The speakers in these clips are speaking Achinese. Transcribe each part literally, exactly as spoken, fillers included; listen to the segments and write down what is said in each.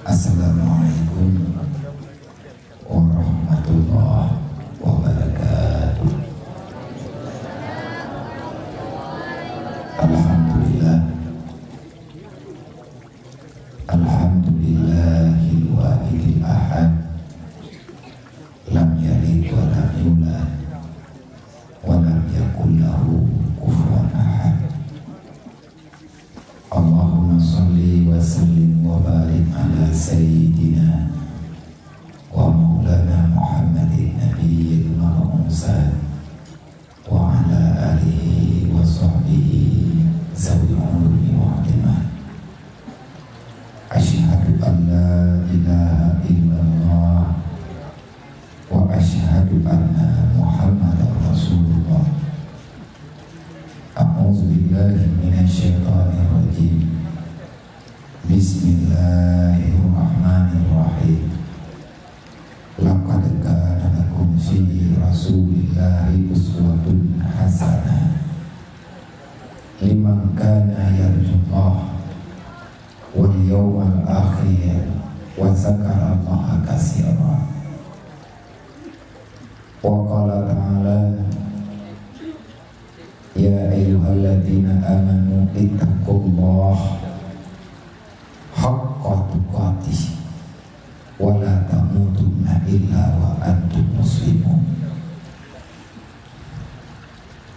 Assalamualaikum warahmatullahi wabarakatuh. Alhamdulillah. Alhamdulillahil wahidil ahad. Lam yalid wa lam yulad. Wa lam yakul lahu kufuwan ahad. Allahumma shalli wa sallim wa barik ala sayyidina wa maulana Muhammadin nabiyil mab'usa wa ala alihi wa sahbihi zawil ulumi wal hikmah. Asyhadu an la ilaha illallah wa asyhadu anna Muhammadar Rasulullah. A'udzubillahi minasyaitonirrajim. Bismillahirrahmanirrahim. Laqad kana lakum fi Rasulillahi uswatun hasanah liman kana yarjullaha wal yawmal akhir wa dzakarallaha katsira. Wa qala ta'ala, "Ya ayyuhalladzina amanu ittaqullaha haqqa tuqatih wa la tamutunna illa wa antum muslimun."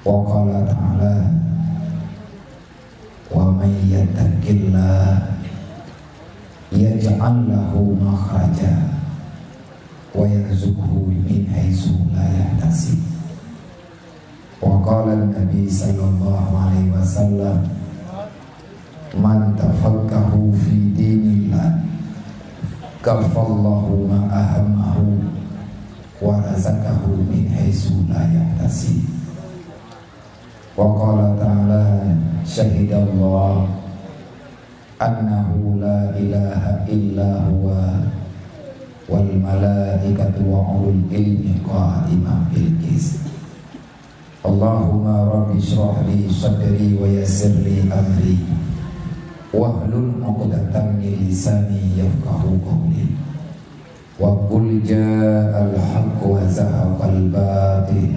Wa qala ta'ala, "Wa may yattaqillaha yaj'al lahu makhraja wa yarzuqhu min haitsu la yahtasib." Wa qala Nabi sallallahu alaihi wasallam, "Man tafaqqaha fi dinillah, kafallahu ma ahammahu wa razaqahu min haitsu la yahtasib." Wa qala ta'ala, "Syahidallah annahu la ilaha illa huwa wal malaikatu wa ulul ilmi qa'iman bil qist." Allahumma rabbi shrah li sadri wa yassir li amri wahlul 'uqdatam min lisani yafqahu qawli. Wa qul ja'al haqq wa zahaqal batil,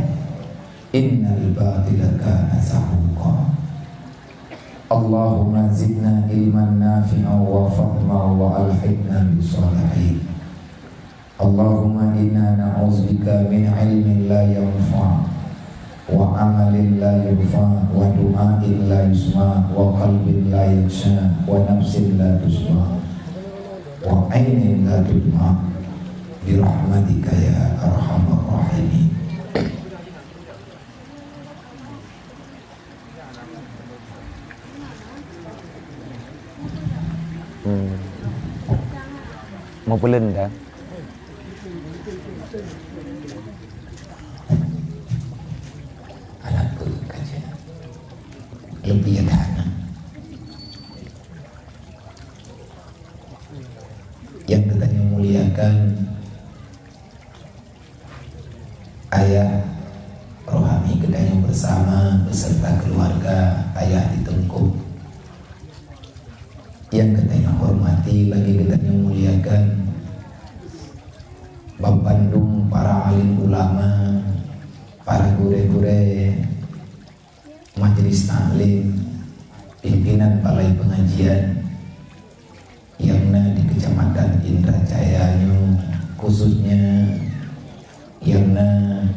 innal batila kana zahuqa. Allahumma zidna ilman nafi'an wa fahma wa alhiqna bis shalihin. Allahumma inna na'udzubika min ilmin la yanfa', wa amalin la yurfa', wa du'ain la yusma', wa qalbin la yakhsha', wa nafsin la tasyba', wa ainin la tadma', bi rahmatika ya arhamar rahimin. Hmm. Mau pulang dah? Anak tu kaji. Lebih ada anak. Yang kita muliakan, Ayah rohani geutanyoe beusama beserta keuluwarga ayah di Teungku. Nyang geutanyoe hormati lagi geutanyoe muliakan, bandum para alim ulama, para gurée-gurée, majelis taklim, pimpinan balai pengajian nyang na di Kecamatan Indrajaya nyoe, khususnya nyang na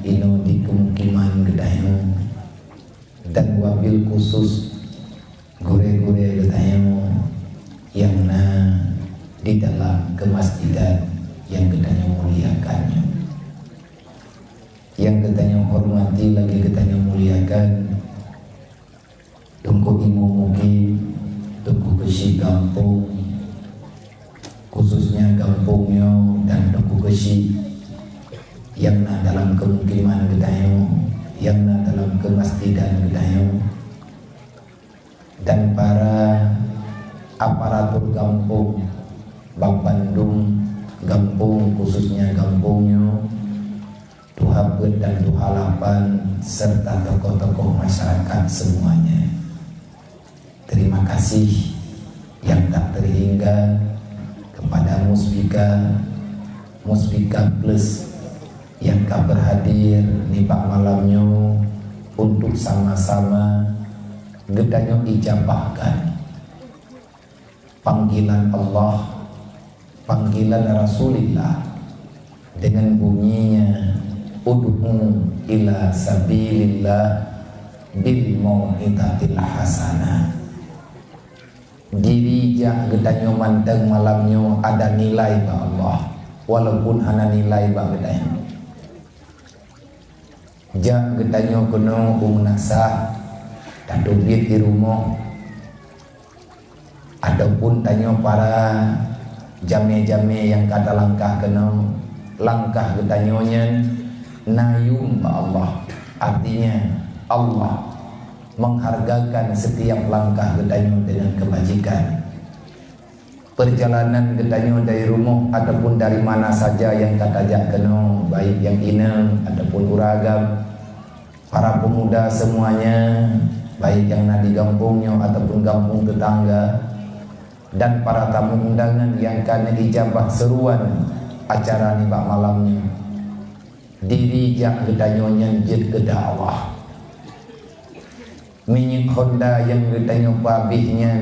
inoe di pemukiman geutanyoe, dan wabil khusus gurée-gurée geutanyoe nyang na di dalam keumasjidan nyang geutanyoe muliakan nyoe. Nyang geutanyoe hormati lagi geutanyoe muliakan, Teungku Imum Mukim, Teungku Keuchik gampông, khususnya gampông nyoe dan Teungku Keuchik nyang na dalam keumukiman geutanyoe, nyang na dalam keumasjidan geutanyoe, dan para aparatur gampông, bandum gampông, khususnya gampông nyoe, tuha peuet dan tuha lapan, serta tokoh-tokoh masyarakat semuanya. Terima kasih yang tak terhingga kepada Muspika, Muspika Plus nyang ka berhadir nibak malam nyoe untuk sama-sama geutanyoe ijabahkan panggilan Allah, panggilan Rasulillah dengan bunyinya, "Ud'u ila sabilillah bil mau'izatil hasanah." Diri jak geutanyoe mantong malam nyoe ada nilai bak Allah, walaupun hana nilai bak geutanyoe. Jak geutanyoe keunoe u meunasah, tateubiet di rumoh, ataupun tanyoe para jamé-jamé nyang ka talangkah keunoe, langkah geutanyoe nyan na yuem bak Allah. Artinya, Allah menghargakan setiap langkah geutanyoe dengan kebajikan. Perjalanan geutanyoe dari rumoh ataupun dari mana saja nyang ka tajak keunoe, baik nyang inong ataupun ureueng agam, para pemuda semuanya, baik nyang na di gampông nyoe ataupun gampông tetangga, dan para tamu undangan nyang ka neuijabah seruan acara nibak malam nyoe. Diri jak geutanyoe nyan jeuet keudah Allah. Minyeuk honda nyang geutanyoe peuabéh nyan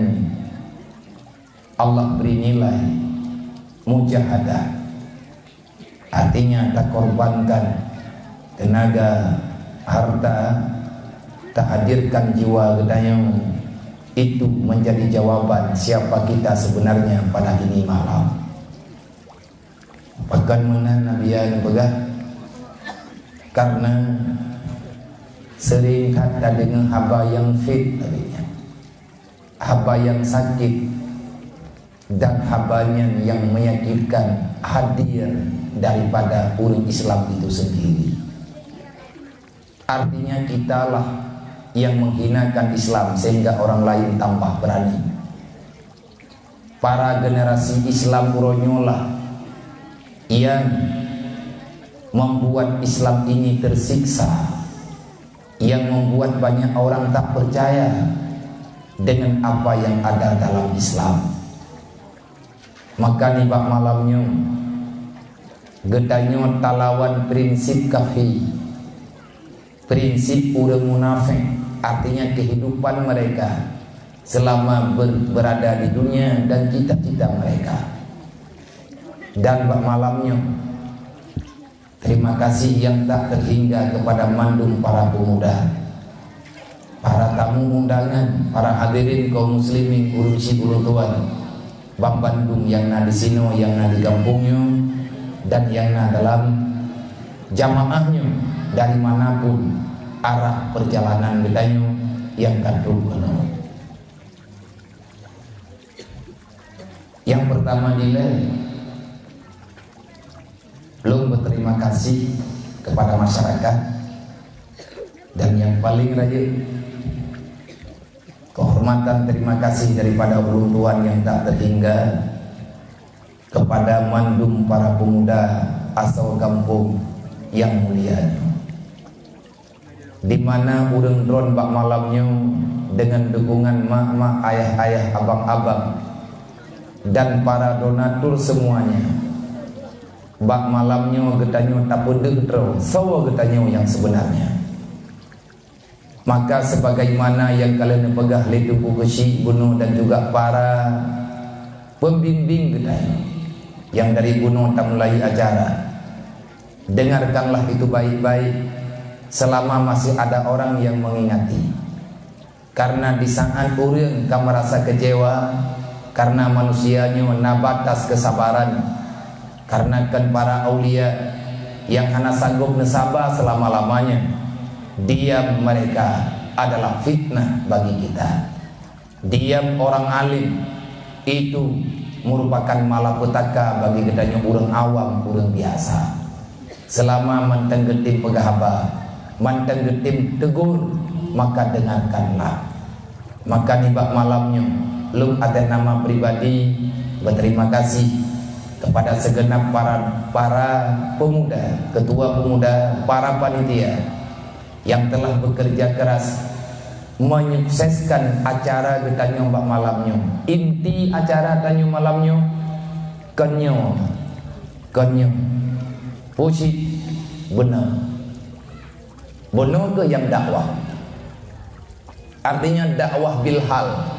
Allah bri nilai mujahadah. Artinya, takorbankan tenaga, harta, tahadirkan jiwa geutanyoe, itu menjadi jawaban siapa kita sebenarnya pada ini malam. Pakon meunan Nabi nyan peugah, karena sering that tadeungoe haba nyang fit, Nabi nyan, haba nyang sakit, dan haba nyan nyang menyakitkan hadir daripada ureueng Islam itu sendiri. Artinya, kitalah yang menghinakan Islam sehingga orang lain tambah berani. Para generasi Islam uroe nyoe lah yang membuat Islam ini tersiksa, yang membuat banyak orang tak percaya dengan apa yang ada dalam Islam. Maka nibak malam nyoe, geutanyoe talawan prinsip kafir, prinsip ureueng munafék, artinya kehidupan mereka selama ber-, berada di dunia dan cita-cita mereka. Dan bak malam nyoe, terima kasih yang tak terhingga kepada mandum para pemuda, para tamu undangan, para hadirin kaum muslimin, ureueng chik ureueng tuan, banmandum nyang na di sinoe, nyang na di gampông nyoe, dan nyang na dalam jamaah nyoe dari manapun arah perjalanan geutanyoe nyang ka trok keunoe. Yang pertama nilai, lôn berterima kasih kepada masyarakat, dan yang paling rayeuk, kehormatan terima kasih daripada ulôn tuan yang tak terhingga kepada mandum para pemuda asoe gampông yang mulia nyoe. Di mana ureueng droen bak malam nyoe dengan dukungan mak-mak, ayah-ayah, abang-abang, dan para donatur semuanya. Bak malam nyoe geutanyoe tapeudeuh droe soe geutanyoe nyang sebenarnya. Maka sebagaimana nyang ka lheueh neupeugah lé Teungku Keuchik bunoe dan juga para pembimbing geutanyoe nyang dari bunoe tamulai acara, dengarkanlah itu baik-baik selama masih ada orang yang mengingati. Karena di saat ureueng ka merasa kecewa, karena manusia nyoe na batas kesabaran, karena kan para aulia yang hana sanggup neusaba selama-lamanya, diam mereka adalah fitnah bagi kita. Diam orang alim itu merupakan malapetaka bagi geutanyoe ureueng awam, ureueng biasa. Selama mantong geutem peugah haba, mantong geutem tegur, maka dengarkanlah. Maka nibak malam nyoe, lôn atas nama pribadi berterima kasih kepada segenap para, para pemuda, ketua pemuda, para panitia yang telah bekerja keras menyukseskan acara geutanyoe bak malam nyoe. Inti acara tanyoe malam nyoe Kon nyoe, kon nyoe. Pucit beuna. Bunoe keuh nyang dakwah. Artinya dakwah bil hal.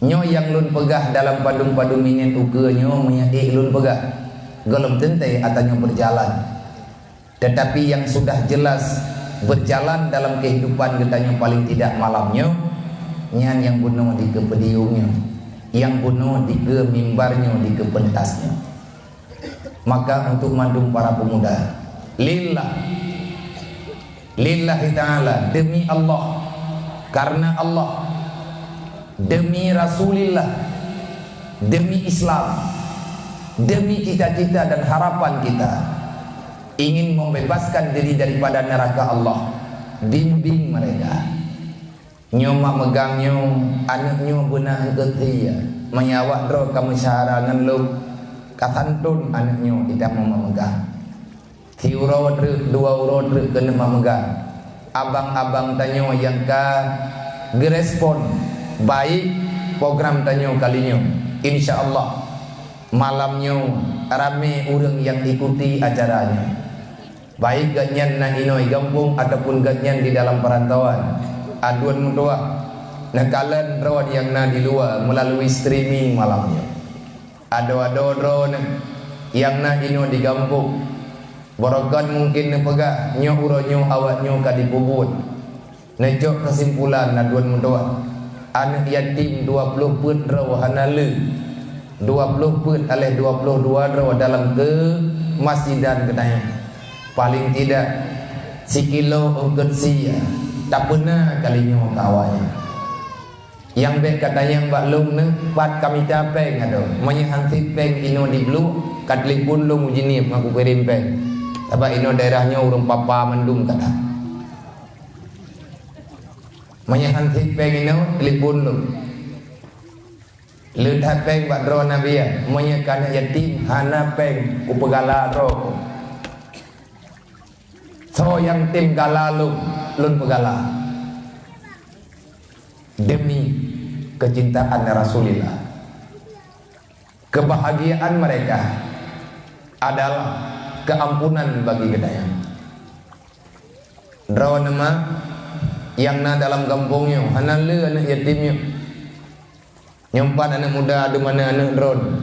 Nyoe nyang lôn peugah dalam padum-padum minét ukeue nyoe meunyoe ék lôn peugah. Gohlom teuntée ata nyoe beujalan. Tetapi yang sudah jelas berjalan dalam kehidupan geutanyoe paling tidak malam nyoe, nyan nyang bunoe dikeue podium nyoe, nyang bunoe dikeue mimbar nyoe, dikeue pentas nyoe. Maka untuk mandum para pemuda, lillah, lillahi ta'ala, demi Allah, karena Allah, demi Rasulillah, demi Islam, demi cita-cita dan harapan kita, ingin membebaskan diri daripada neraka Allah, bimbing mereka. Nyoe mak meugang nyoe, aneuk nyoe beuna eungkot hia. Meunyoe awak droe ka meusyara ngon lôn, ka santôn aneuk nyoe idang mak meugang. Siuroe treuk, dua uroe treuk keuneuk mak meugang. Abang-abang tanyoe nyang ka geurespon baik program tanyoe kali nyoe. Insya Allah, malam nyoe ramé ureuëng nyang ikuti acara nyoe. Baik gobnyan na inoe gampông ataupun gobnyan di dalam perantauan. Aduen meutuah, neukalon droe nyang na di luwa meulalu streaming malam nyoe. Adoe-adoe droeneuh nyang na inoe di gampông, barokon mungken neupeugah nyoe uroe nyoe awak nyoe ka dipeubuet. Neucok keusimpulan aduen meutuah, aneuk yatim dua ploh peuet droe hana le, dua ploh peuet aléh dua ploh dua droe dalam keumasjidan geutanyoe. Paleng tidak sikilo eungkot sie tapeuna kali nyoe keu awaknyan. Nyang bék ka tanyong bak lôn neuh, pat ka mita péng adoe. Meunyoe han sép péng inoe di Bluek, ka telepon lôn u Jeunieb ngon ku kirém péng. Sabab inoe daerah nyoe ureuëng papa mandum ka that. Meunyoe han sép péng inoe, telepon lôn. Le that péng bak droeneuh biya, meunyoe ka aneuk yatim hana péng kupeugala droe. Soe nyang tem gala lôn, lôn peugala. Demi kecintaan Rasulillah. Kebahagiaan mereka adalah keampunan bagi geutanyoe. Droeneuh mak nyang na dalam gampông nyoe, hana le aneuk yatim nyoe. Nyoe pat aneuk muda dum aneuk-aneuk droeneuh.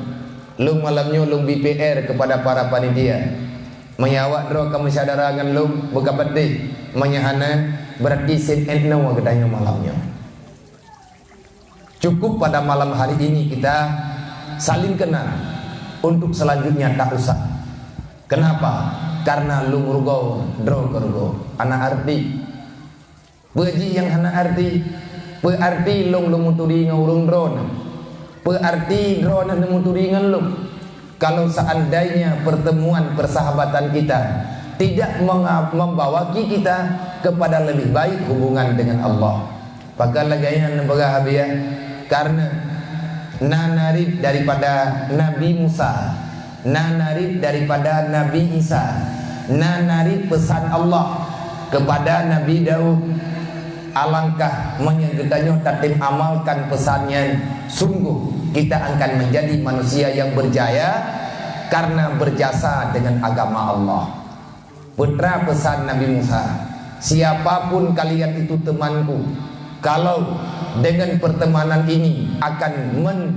Lôn malam nyoe lôn B P R kepada para panitia. Meunyoe awak droe ka meusyedara ngon lôn, beuka peudeh. Meunyoe hana, berarti sit et no geutanyoe malam nyoe. Cukup pada malam hari ini kita saling kenal. Untuk selanjutnya tak usah. Kenapa? Karena lôn rugoe, droe keu rugoe. Hana arti. Peue jih nyang hana arti? Peue arti lôn lôn meuturi ngon ureuëng droeneuh? Peue arti droeneuh lôn meuturi ngon lôn? Kalau seandainya pertemuan persahabatan kita tidak menga-, membawaki kita kepada lebih baik hubungan dengan Allah. Pakon lagée nyan neupeugah Abiya? Karena na narit daripada Nabi Musa, na narit daripada Nabi Isa, na narit peusan Allah kepada Nabi Daud. Alangkah meunyoe geutanyoe tatem amalkan peusan nyan, sungguh kita akan menjadi manusia yang berjaya karena berjasa dengan agama Allah. Peue teuma peusan Nabi Musa, "Siapapun kalian itu temanku, kalau dengan pertemanan ini akan men-,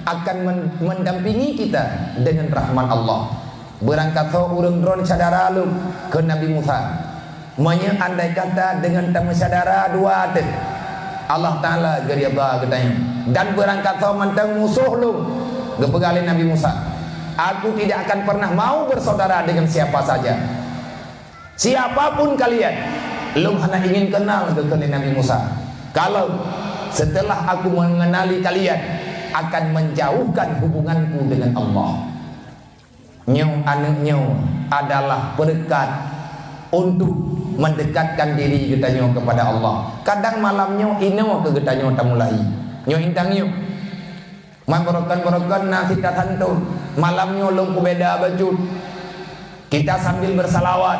akan men-, mendampingi kita dengan rahmat Allah." Beurangkasoe ureuëng droeneuh syedara lôn, kheun Nabi Musa. Meunyoe andai kata deungon tameusyedara dua teuh, Allah Taala geuridha geutanyoe. Dan beurangkasoe mantong musoh lôn, geupeugah lé Nabi Musa, "Aku tidak akan pernah mau bersaudara dengan siapa saja. Siapapun kalian, lôn hana ingin kenal," geukheun lé Nabi Musa. "Kalau setelah aku mengenali kalian, akan menjauhkan hubunganku dengan Allah." Nyoe aneuk nyoe adalah peureukat untuk mendekatkan diri geutanyoe kepada Allah. Kadang malam nyoe inoe keu geutanyoe tamulai. Nyoe intang nyoe. Man barokon-barokon na sit tasantun. Malam nyoe lôn kubeda bacut. Kita sambil bersalawat.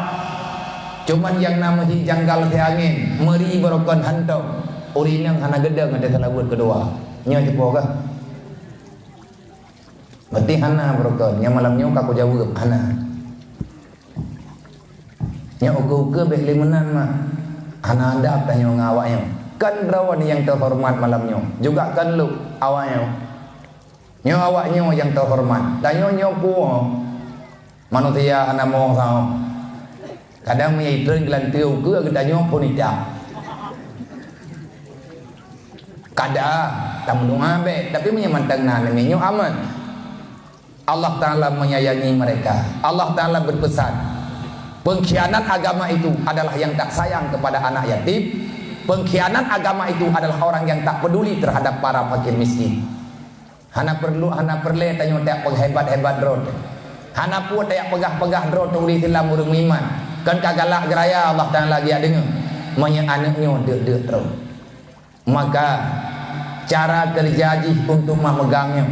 Cuman nyang na meuhi janggal siangén, meuri barokon hantom. Ureuëng inong hana geudong ateueh salaweuet keudua. Nyoe cupo kah? Berarti hana beureukat. Nyang malam nyoe ka kujaweueb, hana. Nyoe ukeue-ukeue bék lé meunan mah. Hana adab tanyoe ngon awak nyoe. Kon droe nyang teuhoreumat malam nyoe, juga kon lôn awak nyoe. Nyoe awak nyoe nyang teuhoreumat. Tanyoe nyoe peue? Manusia hana moe sahoe. Kadang meunyoe itreun geulanteue ukeue geutanyoe phon ita. Kada, tameudoa bék, tapi meunyoe mantong na nanggroe nyoe aman. Allah Ta'ala menyayangi mereka. Allah Ta'ala berpesan, pengkhianat agama itu adalah yang tak sayang kepada anak yatim. Pengkhianat agama itu adalah orang yang tak peduli terhadap para fakir miskin. Hana perlu, hana peureulée tanyoe tajak peuhebat-hebat droe. Hana peue tajak peugah-peugah droe turi silam ureuëng meuiman. Kon ka galak geuraya Allah Ta'ala geujak deungoe. Meunyoe aneuëk nyoe deuek-deuek droe. Maka, cara keureuja jih untuk mameugang nyoe,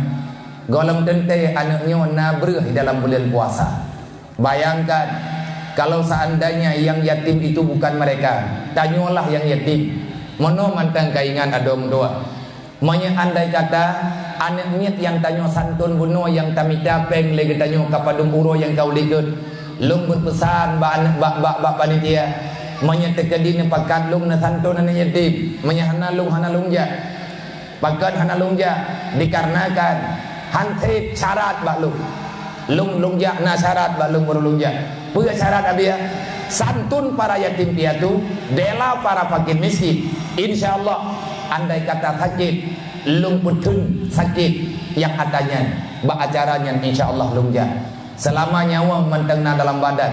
gohlom teuntée aneuëk nyoe na breueh dalam buleuen puasa. Bayangkan, kalau seandainya yang yatim itu bukan mereka, tanyoe lah yang yatim. Meunoe mantong ka ingat adoe meutuah. Meunyoe andai kata aneuëk miet nyang tanyoe santôn bunoe nyang tamita péng lé geutanyoe ka padum uroe nyang ka u likot, lôn beupeusan bak aneuëk, bak, bak, bak panitia, meunyoe teukeudi neupakat lôn neusantôn aneuëk yatim, meunyoe hana lôn hana lôn jak. Pakon hana lôn jak? Dikarenakan han treb syarat bak lôn. Lôn, lôn jak na syarat bak lôn baru lôn jak. Peue syarat, Abiya? Santun para yatim piatu, bela para fakir miskin. Insya Allah, andai kata sakét, lôn peutheun sakét nyang ata nyan bak acara nyan, insya Allah lôn jak. Seulama nyawöng mantong na dalam badan,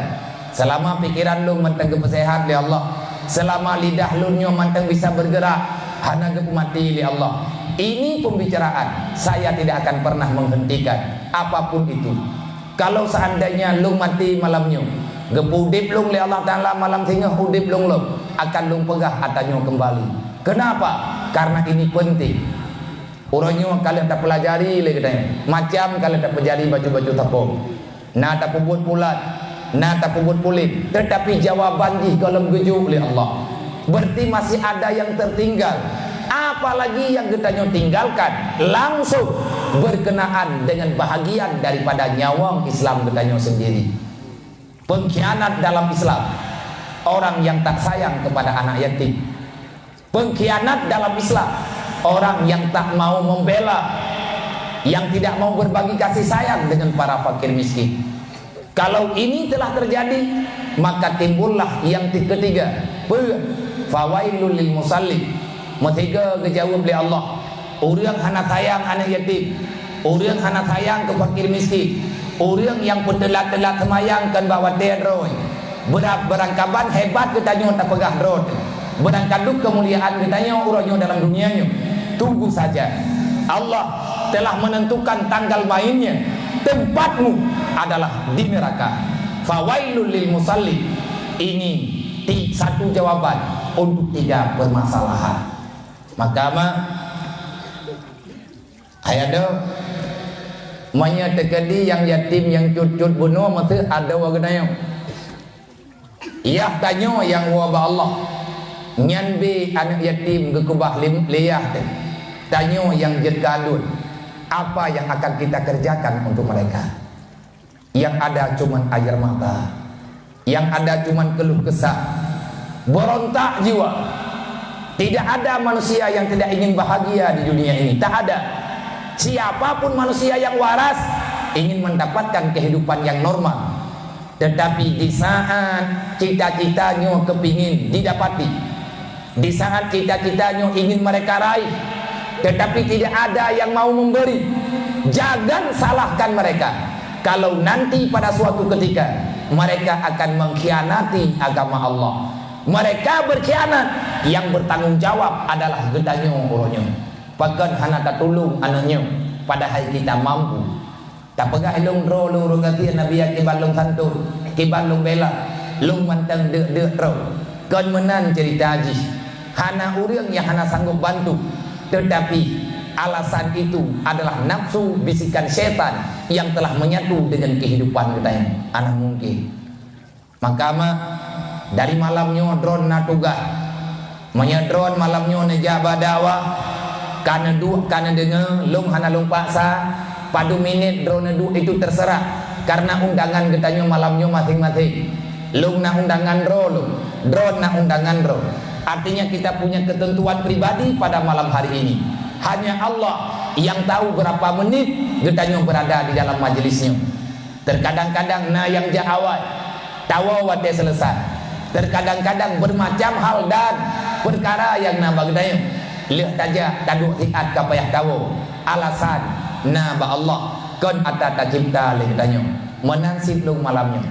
seulama pikeran lôn mantong geupeuseuhat lé Allah, seulama lidah lôn nyoe mantong bisa beurgeurak, hana geupeumati lé Allah, ini pembicaraan saya tidak akan pernah menghentikan, apapun itu. Kalau seandainya lôn maté malam nyoe, geupeu udeb lôn lé Allah Taala malam singoh udeb lôn lom, akan lôn peugah ata nyoe keumbali. Keunapa? Karena ini penting. Uroe nyoe ka lheueh tapeulajari lé geutanyoe, macam ka lheueh tapeujari bacut-bacut sapong. Na tapeubuet pulat, na tapeubuet puléh, teutapi jawaban jih gohlom geujok lé Allah. Berarti masih ada yang tertinggal. Apalagi yang geutanyoe tinggalkan langsung berkenaan dengan bahagian daripada nyawöng Islam geutanyoe sendiri. Pengkhianat dalam Islam, orang yang tak sayang kepada anak yatim. Pengkhianat dalam Islam, orang yang tak mau membela, yang tidak mau berbagi kasih sayang dengan para fakir miskin. Kalau ini telah terjadi, maka timbullah yang ti-, ketiga. Peue? Fawailul lil musalli. Meusigoe geujaweueb lé Allah. Ureuëng hana sayang aneuëk yatim. Ureuëng hana sayang keu fakir miskin. Ureuëng nyang peuteulat-teulat seumayang kon bak watée droe. Beurab beurangkaban hebat geutanyoe tapeugah droe. Beurangkaduek keumuliaan geutanyoe uroe nyoe dalam dunia nyoe. Tunggu saja. Allah telah menentukan tanggal mainnya. Tempatmu adalah di neraka. Fawailul lil musalli. Ini ti-, satu jawaban untuk tiga permasalahan. Maka, ma, ayah do, meunyoe teukeudi nyang yatim nyang cut-cut bunoe meuseue adoe geutanyoe. Yah tanyoe nyang woe bak Allah. Nyan bé aneuëk yatim geukeubah lim-, lé yah teuh. Tanyoe nyang jeuet keu aduen. Apa yang akan kita kerjakan untuk mereka? Yang ada cuman air mata. Yang ada cuman keluh kesah. Berontak jiwa. Tidak ada manusia yang tidak ingin bahagia di dunia ini. Tak ada. Siapapun manusia yang waras ingin mendapatkan kehidupan yang normal. Tetapi di saat cita-cita nyoe kepingin didapati, di saat cita-cita nyoe ingin mereka raih, tetapi tidak ada yang mau memberi, jangan salahkan mereka. Kalau nanti pada suatu ketika mereka akan mengkhianati agama Allah, mereka berkhianat, yang bertanggung jawab adalah geutanyoe uroe nyoe. Pakon hana tatulông aneuëk nyoe, padahai kita mampu. Tapeugah lôn droe lôn ureuëng gasien Nabi, kiban lôn santun, kiban lôn bela, lôn mantong deuk-deuk droe. Kon meunan ceurita jih. Hana ureuëng nyang hana sanggob bantu, teutapi alasan itu adalah nafsu bisikan syaitan yang telah menyatu dengan kehidupan geutanyoe. Hana mungkin. Maka, ma, dari malam nyoe droe na tugaih. Meunyoe droe malam nyoe neujak bak dakwah, ka neuduek, ka neudeungoe, lôn hana lôn paksa, Padum minét droeneuh duek itu terserah, karena undangan geutanyoe malam nyoe maséng-maséng. Lôn na undangan droe lôn, droe na undangan droe. Artinya kita punya ketentuan pribadi pada malam hari ini. Hanya Allah yang tahu berapa menit geutanyoe berada di dalam majelis nyoe. Terkadang-kadang na nyang jak awai, tawoe watée seuleusoe. Terkadang-kadang bermacam hal dan peukara nyang na bak geutanyoe. Lheueh tajak taduek siat ka payah tawoe. Alasan na bak Allah, kon atra tacipta lé geutanyoe. Meunan cit lôn malam nyoe.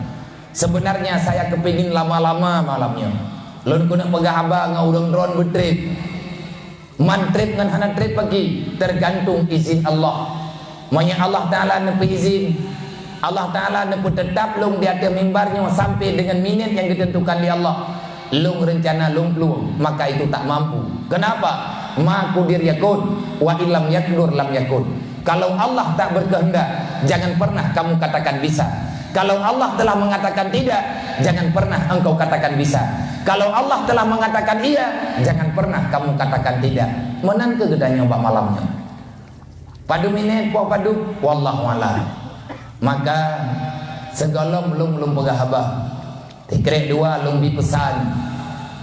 Sebenarnya saya kepingin lama-lama malam nyoe. Lôn keuneuk peugah haba ngon ureuëng droen beutreb. Man treb ngon hana treb pagi, tergantung izin Allah. Meunyoe Allah Taala neupeuizin, Allah Taala neupeuteutap lôn di ateueh mimbar nyoe sampai deungon minét nyang geuteuntukan lé Allah, lôn reuncana lôn plueng, maka itu tak mampu. Kenapa? Ma kudir yakun, wa illam yakdur lam yakun. Kalau Allah tak berkehendak, jangan pernah kamu katakan bisa. Kalau Allah telah mengatakan tidak, jangan pernah engkau katakan bisa. Kalau Allah telah mengatakan iya, jangan pernah kamu katakan tidak. Meunan keuh geutanyoe bak malam nyoe. Padum minét poh padum, wallahu a'lam. Maka sigohlom lôn, lôn peugah haba. Sikrek dua lôn bi peusan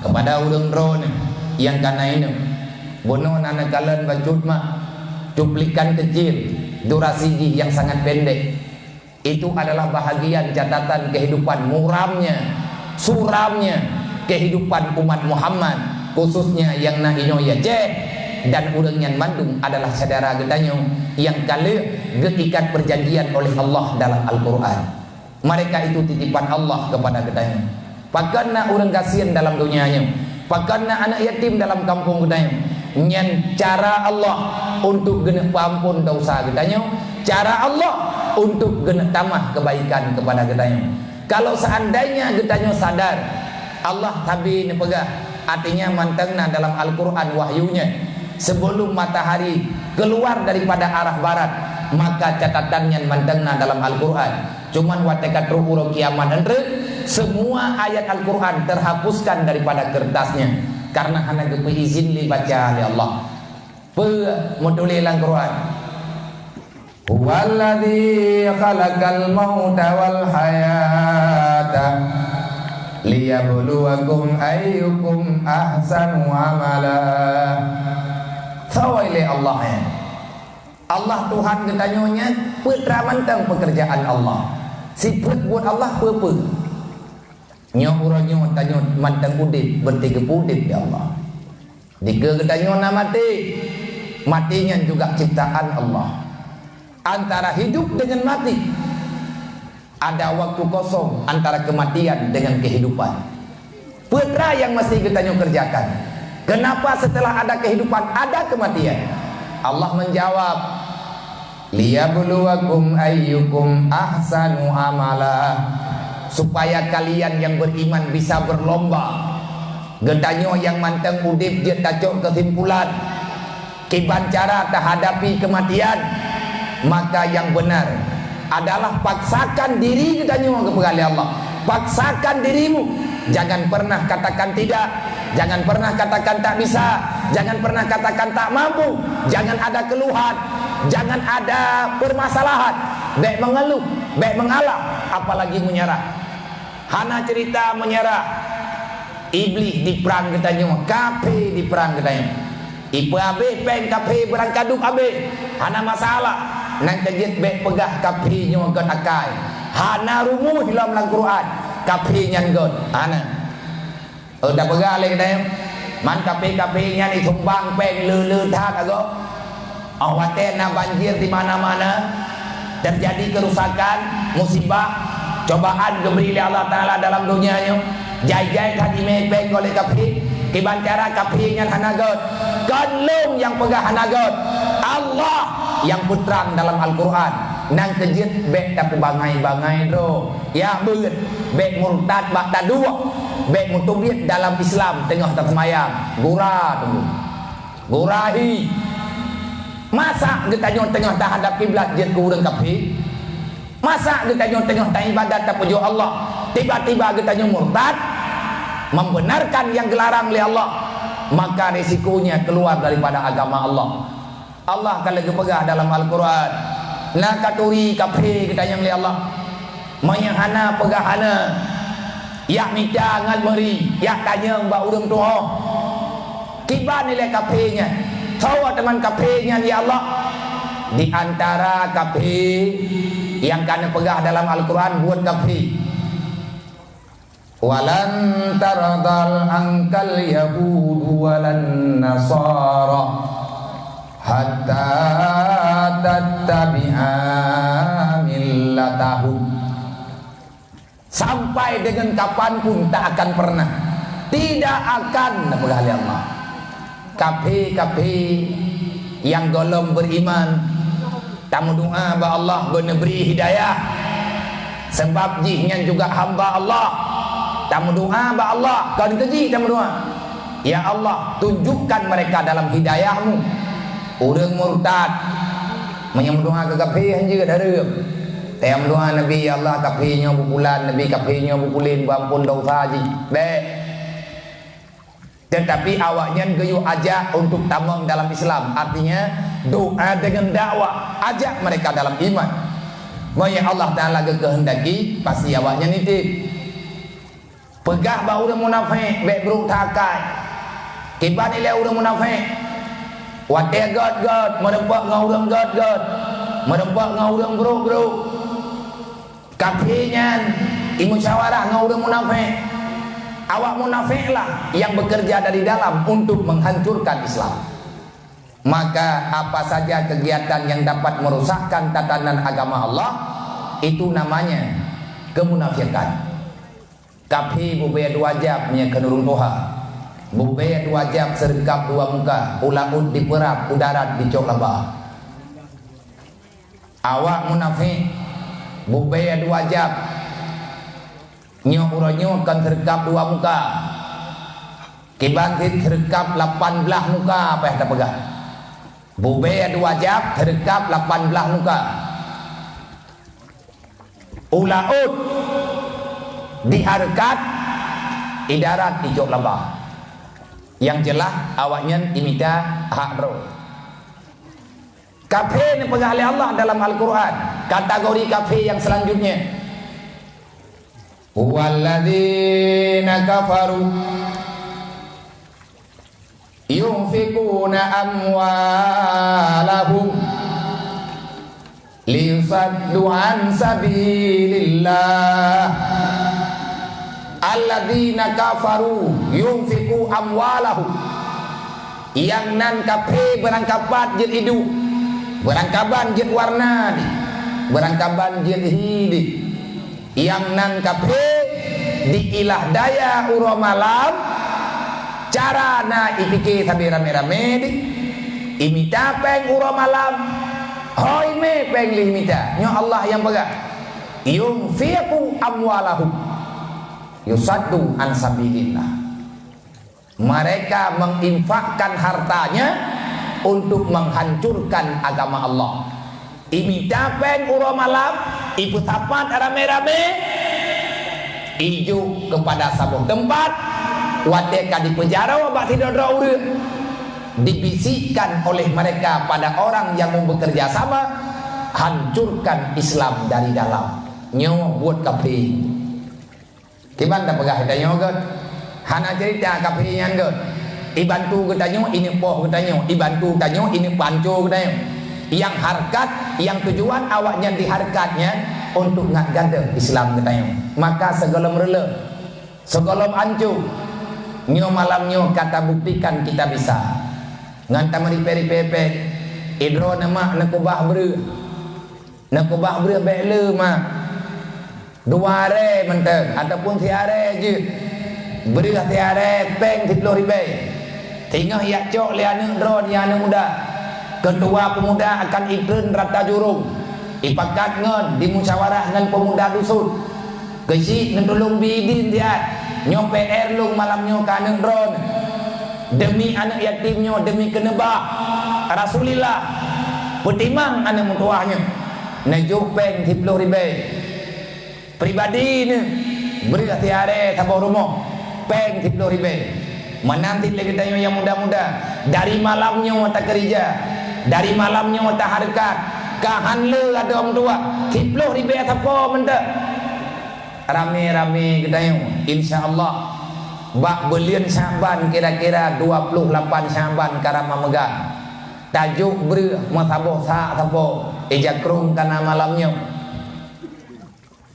kepada ureuëng droeneuh nyang ka na inong. Bunoe na neukalon bacut mak, cuplikan kecil, durasi jih yang sangat pendek. Itu adalah bahagian catatan kehidupan muramnya, suramnya kehidupan umat Muhammad, khususnya nyang na inong i Aceh, dan ureuëng nyan mandum adalah syedara geutanyoe nyang ka lheueh geuikat perjanjian oleh Allah dalam Al-Quran. Mereka itu titipan Allah kepada geutanyoe. Pakon na ureuëng gasien dalam donya nyoe? Pakon na aneuëk yatim dalam kampung geutanyoe? Nyan cara Allah untuk geuneuk peuampon desya geutanyoe, cara Allah untuk geuneuk tamah kebaikan kepada geutanyoe. Kalau seandainya geutanyoe sadar, Allah sabe neupeugah, artinya mantong na dalam Al-Quran wahyu nyan, sebelum matahari keluar daripada arah barat, maka catatan nyan mantong na dalam Al-Quran. Cuman watée ka trok uroe kiamat nyan treuk, semua ayat Al-Quran terhapuskan daripada kertasnya karena hana geupeuizin lé baca lé Allah. Peue meutuléh lam Quran? Huwallazi khalaqal mauta wal hayata liyabluwakum ayyukum ahsanu amala. Sawai lé Allah nyan. Allah Tuhan geutanyoe nyan peutra mantong pekerjaan Allah. Sifeuet buet Allah peue-peue. Nyoe uroe nyoe tanyoe mantong udeb, berarti geupeuudeb lé Allah. Dikeue geutanyoe na maté. Maté nyan juga ciptaan Allah. Antara hidup dengan mati. Ada waktu kosong antara kematian dengan kehidupan. Peue teuma nyang mesti geutanyoe kerjakan? Kenapa setelah ada kehidupan ada kematian? Allah menjawab, "Liyabluwakum ayyukum ahsanu amala," supaya kalian yang beriman bisa berlomba. Geutanyoe nyang mantong udeb jeuet tacok kesimpulan. Kiban cara tahadapi keumatian, maka nyang beunar adalah paksakan diri geutanyoe, geupeugah lé Allah, "Paksakan dirimu, jangan pernah katakan tidak, jangan pernah katakan tak bisa, jangan pernah katakan tak mampu, jangan ada keluhan, jangan ada permasalahan, bék mengeluh, bék mengalah, apalagi menyerah." Hana cerita menyerah. Iblih diprang geutanyoe, kafé diprang geutanyoe. Ipeuhabéh péng kafé beurangkadub habéh, hana masalah. Nyan keuh jeuet bék peugah kafé nyoe göt akai. Hana rumoh lom lam Quran kafé nyan göt. Hana. Oh, tapeugah lé geutanyoe, man kafé-kafé nyan isumbang péng le-le that agoe. Óh watée na banjir di mana-mana, terjadi kerusakan, musibah, cobaan geubri lé Allah Taala dalam donya nyoe, jai-jai that imé péng goh lé kafé, kiban cara kafé nyan hana göt. Kon lôn nyang peugah hana göt, Allah nyang peutrang dalam Al-Quran. Nyan keuh jeuet bék tapeubangai-bangai droe. Ya beuet, bék murtad bak taduek, bék meuteubiet dalam Islam teungoh taseumayang. Gura teungku. Gura hi. Masa geutanyoe teungoh tahadab kiblat jeuet keu ureuëng kafé? Masa geutanyoe teungoh taibadat tapujoe Allah, tiba-tiba geutanyoe murtad, membenarkan nyang geularang lé Allah, maka risikonya keluar daripada agama Allah. Allah ka lheueh geupeugah dalam Al-Quran, Na katuri kafé geutanyong lé Allah. Meunyoe hana peugah hana, yak mita ngon meuri, yak tanyong bak ureuëng tuho. Kiban ilée kafé nyan? Soe teuma kafé nyan, ya Allah? Di antara kafé nyang ka neupeugah dalam Al-Quran buet kafé. "Walan tardal angkal yahudu walan nasara hatta tattabi'a millatahum." Sampai dengan kapanpun tak akan pernah, tidak akan, peugah lé Allah. Kafé-kafé nyang gohlom beriman, tameudoa bak Allah beuneubri hidayah. Sebab jih nyan juga hamba Allah. Tameudoa bak Allah, kon keu jih tameudoa. Ya Allah, tunjukkan mereka dalam hidayah-Mu. Ureuëng murtad, meunyoe meudoa keu kafé hanjeuet hareuem. Tameudoa Nabi, "Ya Allah, kafé nyoe beupulan, Nabi, kafé nyoe beupulen, beuampon dosa jih." Bék. Tetapi awaknyan geuyue ajak untuk tamong dalam Islam, artinya doa dengan dakwah, ajak mereka dalam iman. Meunyoe Allah Taala geukeuheundaki, pasti awaknyan item. Peugah bak ureuëng munafék, bék brok that akai. Kiban ilée ureuëng munafék? Watée gét-gét, meurumpok ngon ureuëng gét-gét, meurumpok ngon ureuëng brok-brok. Kafé nyan imusyawarah ngon ureuëng munafék. Awak munaféklah yang bekerja dari dalam untuk menghancurkan Islam. Maka apa saja kegiatan yang dapat merusakkan tatanan agama Allah, itu namanya kemunafikan. Kafé bubé dua jab meunyoe kheun ureuëng tuha. Bubé dua jab seureukab dua muka, u laôt dipeurab, u darat dicok laba. Awak munafék, bubé dua jab. Nyoe uroe nyoe kon seureukab dua muka. Kiban cit seureukab lapan blaih muka, apa nyang tapeugah. Bubé dua jab seureukab lapan blaih muka. U laôt dihareukat, i darat dicok laba. Nyang jeulaih awaknyan imita hak droe. Kafé neupeugah lé Allah dalam Al-Quran, kategori kafé nyang selanjutnya. Huwalladzina kafaru yunfiquna amwalahum liyusaddu an sabilillah. Alladzina kafaru yunfiqu amwalahum. Nyang nan kafé beurangkapat jeuet iduek, beurangkaban jeuet warna deh, beurangkaban jeuet hi deh. Nyang nan kafé diilah daya uroe malam, cara na ipike sabe ramé-ramé deh, imita péng uroe malam, ho imé péng lé imita. Nyoe Allah nyang peugah, "Yunfiqu amwalahum yusaddu an sabilillah." Mereka menginfakkan hartanya untuk menghancurkan agama Allah. Imita péng uroe malam, ipeusapat ramé-ramé, ijok kepada saboh teumpat, watée ka dipeujaroe bak sidroe-droe ureuëng, dibisikkan oleh mereka pada orang yang mau bekerja sama, "Hancurkan Islam dari dalam." Nyoe buet kafé. Kiban tapeugah geutanyoe gét? Hana cerita kafé nyan gét. Ibantu geutanyoe, ineupoh geutanyoe, ibantu tanyoe, ineupanco geutanyoe. Nyang hareukat, nyang tujuan awaknyan dihareukat nyan untuk ngat ganteng Islam geutanyoe. Maka sigohlom reuleuh, sigohlom anco, nyoe malam nyoe ka tabuktikan kita bisa. Ngon tameuripée-ripée péng, idroe neumak neukeubah breueh. Neukeubah breueh bék le mak. Dua aré mantong ataupun siaré jeuet. Breueh siaré péng siplôh ribée. Singoh jak cok lé aneuëk droe nyang aneuëk muda. Keutua peumuda akan itreun rata jurông. Ipakat ngon dimusyawarah ngon peumuda dusun. Keuchik neutulông bi idin siat. Nyoe P R lôn malam nyoe keu aneuëk droeneuh. Deumi aneuëk yatim nyoe, deumi keuneubah Rasulillah. Peutimang aneuëk meutuwah nyoe. Neujok péng siplôh ribée. Pribadi neuh, breueh siaré saboh rumoh, péng siplôh ribée. Meunan cit lé geutanyoe nyang muda-muda, dari malam nyoe takeurija, dari malam nyoe tahareukat, Ka han le adoe meutuah, siplôh ribèe sapo mantong. Ramé-ramé geutanyoe, insya Allah, bak buleuen Syaban kira-kira dua puluh lapan Syaban ka rab meumeugang. Tajôk breueh meusaboh sa-, sapo, ija krông ka na malam nyoe.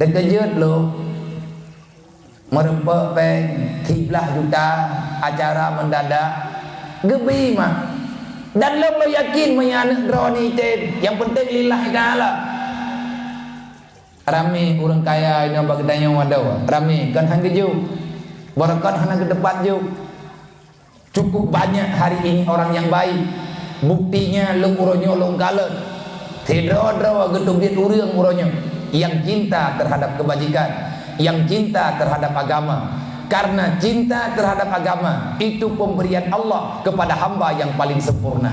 Teukeujot lom, meureumpok péng siblaih juta, acara mendadak, geubi mah. Dan lôn, lôn yakin meunyoe aneuk droeneuh item, nyang peunteng lillahi ta'ala. Ramé ureueng kaya inoe bak geutanyoe adoe, ramé kon han geujok, barokon hana geuteupat jok. Cukup banyak hari ini orang yang baik. Buktinya, lôn uroe nyoe lôn kalon. Sidroe-droe geuteubiet ureueng uroe nyoe yang cinta terhadap kebajikan, yang cinta terhadap agama. Karena cinta terhadap agama itu pemberian Allah kepada hamba yang paling sempurna.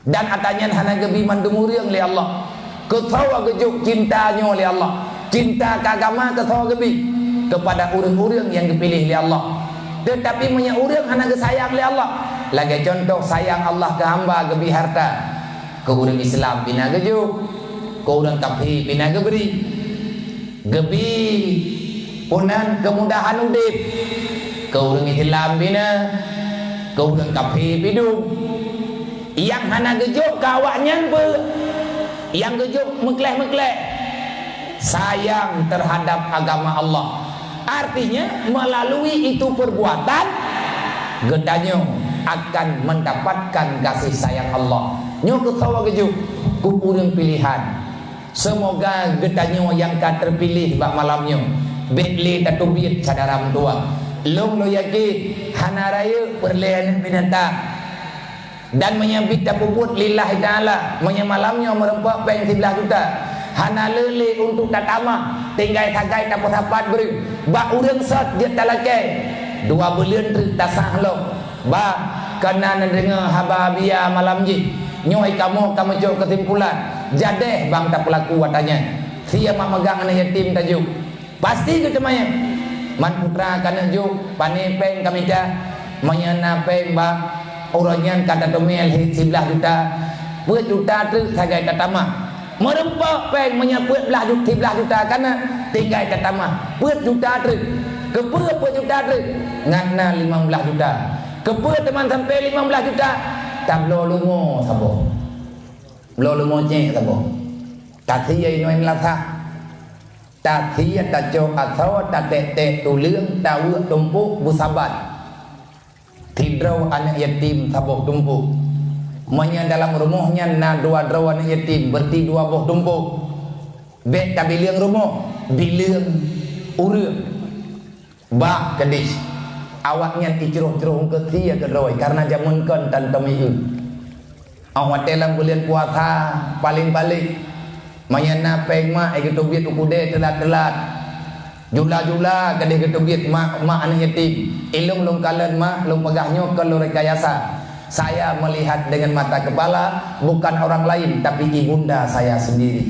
Dan ata nyan hana geubi mandum ureueng lé Allah. Keusoe geujok cinta nyoe lé Allah. Cinta keu agama keusoe geubi keupada ureueng-ureueng nyang geupiléh lé Allah. Teutapi meunyoe ureueng hana geusayang lé Allah, lagèe cuntoh sayang Allah keu hamba geubi harta, keu ureueng Islam pih na geujok, keu ureueng kafé pih na geubri. Geubi peue nan keumudahan udép keu ureueng Islam pih na, keu ureueng kafé pih dum. Nyang hana geujok keu awaknyan peue? Nyang geujok meukleh-meukleh. Sayang terhadap agama Allah. Artinya, melalui itu perbuatan, geutanyoe akan mendapatkan kasih sayang Allah. Nyoe keusoe geujok keu ureueng pilihan. Seumoga geutanyoe nyang ka teupiléh bak malam nyoe bèk lé tateubiet syedara meutuwah. Lôn, lôn yakin hana rayeuk peureulèe aneuk binatang. Dan meunyoe bit tapeubuet lillahi ta'ala, meunyoe malam nyoe meureumpok péng siblaih juta, hana le lé untuk tatamah, tinggai sagai tapeusapat breueh bak ureueng sot jeuet talakèe. Dua buleuen treuk tasah lom. Bah, kana neudeungoe haba biya malam jih. Nyoe kamoe ka meucok keusimpulan, jadeh bang tapeulaku ata nyan. Sia mak meugang aneuk yatim tajok. Pasti geuteumanyong. Man putra ka neujok, pané péng ka mita. Meunyoe na péng bang, uroe nyan ka tateumé lhèe siblaih juta. Peuet juta treuk sagai tatamah. Meureumpok péng meunyoe peuet blaih ju-, siblaih juta ka na, tinggai tatamah peuet juta treuk. Keupeue peuet juta treuk? Ngat na limong blaih juta. Keupeue teuma sampoe limong blaih juta? Tabloe lumo saboh. Bloe lumo cék saboh. Tasie inoe meulasah. Tasie tacok asoe, tatek-tek tuleueng, taweuek tumpôk beusabat. Sidroe aneuk yatim saboh tumpôk. Meunyoe dalam rumoh nyan na dua droe aneuk yatim, beureuti dua boh tumpôk. Bèk tabileueng rumoh, bileueng ureueng. Bah keudéh, awaknyan icroh-croh eungkôt sie keudroe kareuna jameun kon tan tomieu. Óh watèe lam buleuen puasa, paleng-paleng, meunyoe na péng mak, eh, geuteubiet u keudè teulat-teulat. Jula-jula keudéh geuteubiet mak, mak aneuk yatim. Ilôn lôn kalon mak, lôn peugah nyoe kon lôn rekayasa. Saya melihat dengan mata kepala, bukan orang lain, tapi ibunda saya sendiri.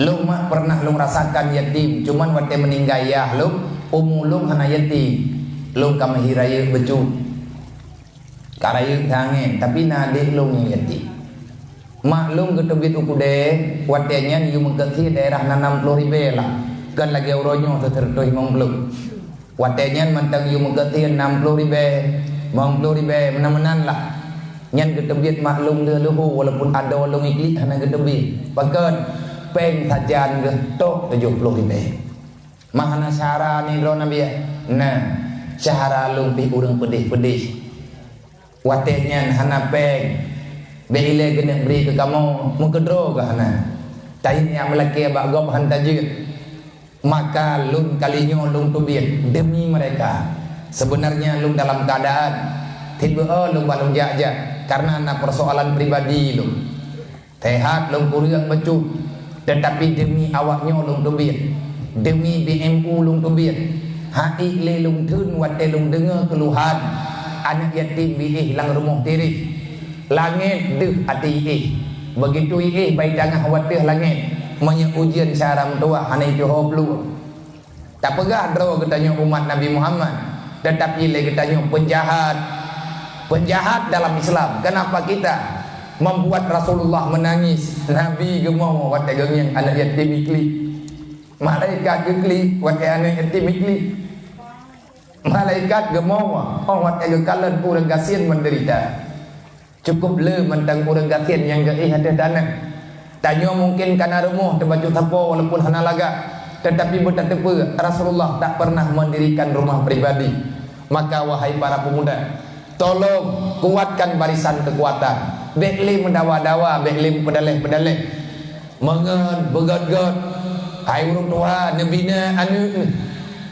Lôn mak pernah lôn rasakan yatim, cuman watèe meuninggai yah lôn, umu lôn hana yatim. Lôn ka meuhi rayeuk bacut. Ka rayeuk that angèn, tapi na adék lôn nyang yatim. Mak lôn geuteubiet u keudè, watèe nyan yue meukeusé daerah na nam ploh ribèe lah, kon lagèe uroe nyoe sireutôh limong ploh. Watèe nyan mantong yue meukeusé nam ploh ribèe, limong ploh ribèe, meunan-meunan lah. Nyan geuteubiet mak lôn lheueh leuho, walaupun adoe lôn iklik hana geuteubiet. Pakon? Péng sajan geuh tok tujoh ploh ribèe. Mah hana syedara nibak droeneuh biet? Na, syedara lôn pih ureueng peudeh-peudeh. Watèe nyan hana péng, bèk ilèe keuneuk bri keu kamoe, meukeudroe geuh hana. Tayiet nyang meulakèe bak gob han tajeuet. Maka lôn kali nyoe lôn teubiet demi mereka. Sebenarnya lôn dalam keadaan tieb-eu lôn ba lôn jak-jak karena na persoalan pribadi lôn. Sehat lôn kureueng bacut, tetapi demi awak nyoe lôn teubiet, demi B M U lôn teubiet. Hana ék lé lôn theun watèe lôn deungoe keuluhan aneuk yatim bi'éh lam rumoh tireh. Langèt deuh até iéh. Begitu iéh bai tangah u ateueh langèt, meunyoe ujeuen syedara meutuwah hana jituho plueng. Tapeugah droe geutanyoe umat Nabi Muhammad, tetapi lé geutanyoe peunjahat. Peunjahat dalam Islam. Kenapa kita Membuat Rasulullah menangis. Nabi geumoe watée geungieng aneuk yatim iklik. Malaikat geuklik watée aneuk yatim iklik. Malaikat geumoe óh watée geukalon ureuëng gasien menderita. Cukup le mantong ureuëng gasien nyang geuéh ateueh taneuh. Tanyoe mungken kana rumoh teubacut sapo walaupun hana lagak, tetapi beutateupeue Rasulullah tak pernah mendirikan rumah pribadi. Maka, wahai para pemuda, tolong kuatkan barisan kekuatan. Bék lé meudawa-dawa, bék lé meupeudaleh-peudaleh. Meungon beugét-gét, hai ureuëng tuha, neubina aneuëk.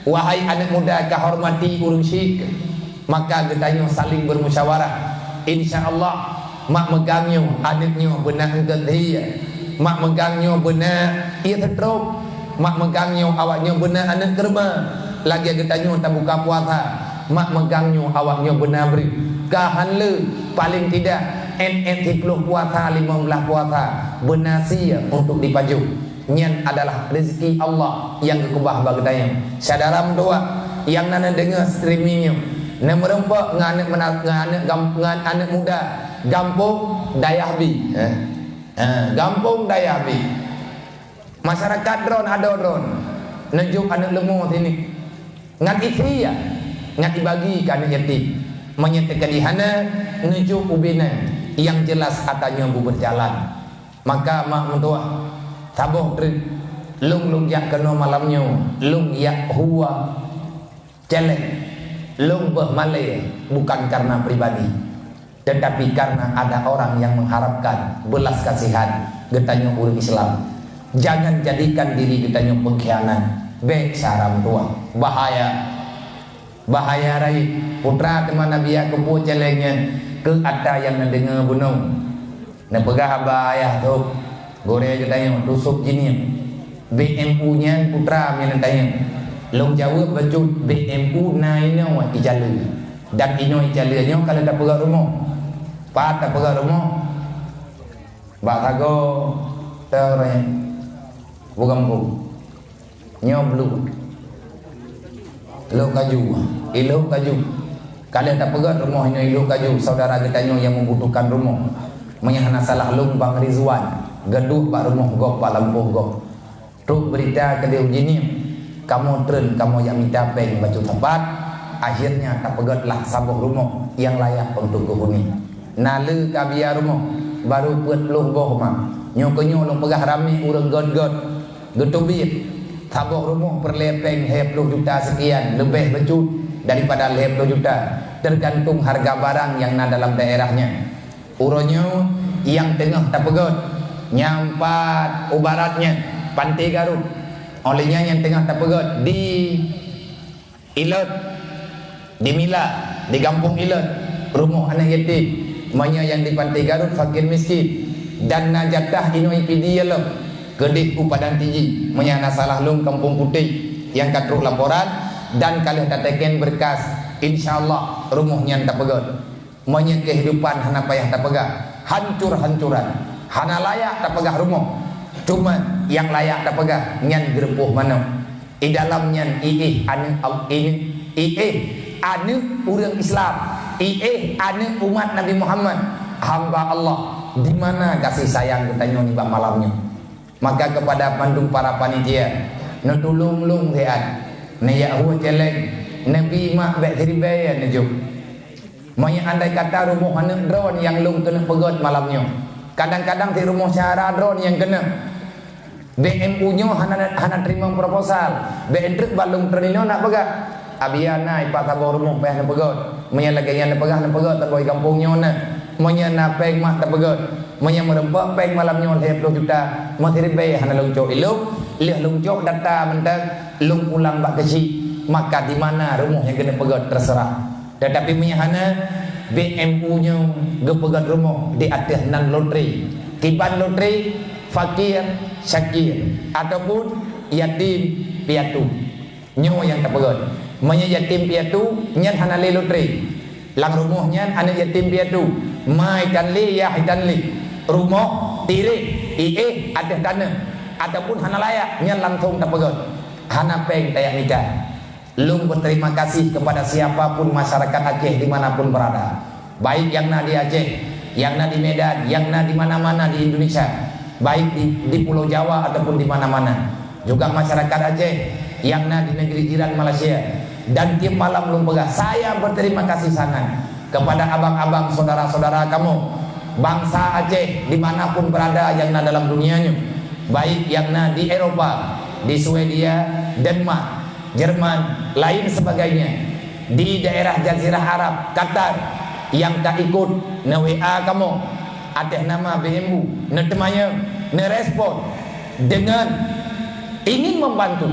Wahai aneuëk muda, kahormati ureuëng syik. Maka geutanyoe saling bermusyawarah. Insya Allah, mak meugang nyoe, aneuëk nyoe beuna eungkot hie. Mak meugang nyoe beuna ie seutrop. Mak meugang nyoe awak nyoe beuna aneuëk keureuba. Lagée geutanyoe tabuka puasa, mak meugang nyoe awak nyoe beuna breueh. Ka han le, paléng tidak, ét-ét siploh puasa, limong blaih puasa, beuna sie untuk dipajoh. Nyan adalah rezeki Allah nyang geukeubah bak geutanyoe. Syedara meutuwah nyang na neudeungoe streaming nyoe, neumeurumpok ngon aneuëk meunan, ngon aneuëk gam-, ngon aneuëk muda gampông Dayah Bi. Eh. Eh, gampông Dayah Bi. Masyarakat droen adoe droen, neujok aneuëk leumo sini. Ngat isi ya, ngat ibagi keu aneuëk yatim. Meunyoe teuka di hana, neujok ubena nyang jeulaih ata nyoe beubeurjalan. Maka mak meutuwah, saboh treuk, lôn, lôn jak keunoe malam nyoe, lôn jak hua. Celeng, lôn beuh malée bukan karena pribadi, tetapi karena ada orang yang mengharapkan belas kasihan geutanyoe ureuëng Islam. Jangan jadikan diri geutanyoe pengkhianat. Bék syedara meutuwah. Bahaya. Bahaya rayeuk. Putra teuma Nabi Yakub keupeue celeng nyan keu ata nyang neudeungoe bunoe. Neupeugah haba ayah trok, gurée geutanyoe, tusok jinieng. B M U nyan putra meunan tanyong. Lôn jaweueb bacut, B M U na inoe icaleu. Dan inoe icaleu nyoe ka lheueh tapeugah rumoh. Pat tapeugah rumoh? Bak sagoe teureueng. Bukan bu. Nyoe bluet. Ilok kaju. Ilok kaju. Ka lheueh tapeugét rumoh nyoe ilok kaju, saudara geutanyoe nyang membutuhkan rumoh. Meunyoe hana salah lôn Bang Rizwan, geuduek bak rumoh gob bak lampôh gob. Trok beurita keudeh u jih nyoe, kamoe treun, kamoe jak mita péng bacut sapat, akhirnya tapeugét lah saboh rumoh nyang layak untuk geuhuni. Na le ka bia rumoh, baru peuet ploh boh ma. Nyoe keunyoe lôn peugah ramé ureuëng gét-gét. Geuteubiet, saboh rumoh peureulée péng lhée ploh juta seukian, leubeh bacut daripada lhée ploh juta, teugantung hareuga barang nyang na dalam daerah nyan. Uroe nyoe nyang teungoh tapeugét, nyang pat u barat nyan, Panté Garut. Óh lheueh nyan nyang teungoh tapeugét di Ilot, di Mila, di gampông Ilot, rumoh aneuëk yatim. Meunyoe nyang di Panté Garut fakir miskin, dan na jatah inoe I P D ya lom, keudeh u Padang Tiji, meunyoe hana salah lôn Kampung Putéh nyang ka trok laporan dan ka lheueh tateken beureukas, insya Allah rumoh nyan tapeugét. Meunyoe keuhidupan hana payah tapeugah, hancur-hancuran, hana layak tapeugah rumoh. Cuma nyang layak tapeugah nyan geureupoh manok. Di dalam nyan iéh aneuëk Al-, iéh, iéh aneuëk ureuëng Islam, iéh aneuëk umat Nabi Muhammad, hamba Allah. Di mana kasih sayang geutanyoe nibak malam nyoe? Maka kepada bandum para panitia, neutulông lôn siat, neujak hue céléng, neubi mak bék siribée neujok. Meunyoe andai kata rumoh aneuëk droe nyang lôn keuneuk peugét malam nyoe, kadang-kadang di rumoh syedara droe nyang keuneuk. B M U nyoe hana, hana teurimong proposal. Bék treuk bak lôn treun inoe nak peugah. Abia na ipat saboh rumoh payah neupeugét. Meunyoe lagée nyan neupeugah, neupeugét saboh di gampông nyoe na. Meunyoe na péng mak tapeugét. Meunyoe meurumpok péng malam nyoe lhée ploh juta, meusiribée hana lôn cok ilông, lheueh lôn cok data mantong, lôn pulang bak keuchik. Maka di mana rumoh nyang keuneuk peugét, terserah. Tetapi meunyoe hana, B M U nyoe geupeugét rumoh di ateueh nan lotri. Kiban lotri, fakir, syakir, ataupun yatim piatu. Nyoe nyang tapeugét. Meunyoe yatim piatu, nyan hana lé lotri. Lam rumoh nyan aneuëk yatim piatu, ma itan lé, yah itan lé. Rumoh, tireh, iéh ateueh taneuh, ataupun hana layak, nyan langsong tapeugét. Hana péng tajak mita. Lôn berterima kasih kepada siapa pun masyarakat Aceh di mana pun berada, baik nyang na di Aceh, nyang na di Medan, nyang na di mana-mana di Indonesia, baik di, di Pulo Jawa ataupun di mana-mana. Juga masyarakat Aceh nyang na di negeri jiran Malaysia dan tiep malam lôn peugah, saya berterima kasih sangat kepada abang-abang, saudara-saudara kamoe, bansa Aceh di mana pun berada nyang na dalam dunia nyoe, baik nyang na di Eropa, di Swedia, Denmark, Jerman, lain sebagainya, di daerah Jazirah Arab, Qatar, nyang ka ikut neu-W A kamoe atas nama B M U, neuteumanyong, neurespon dengan ingin membantu,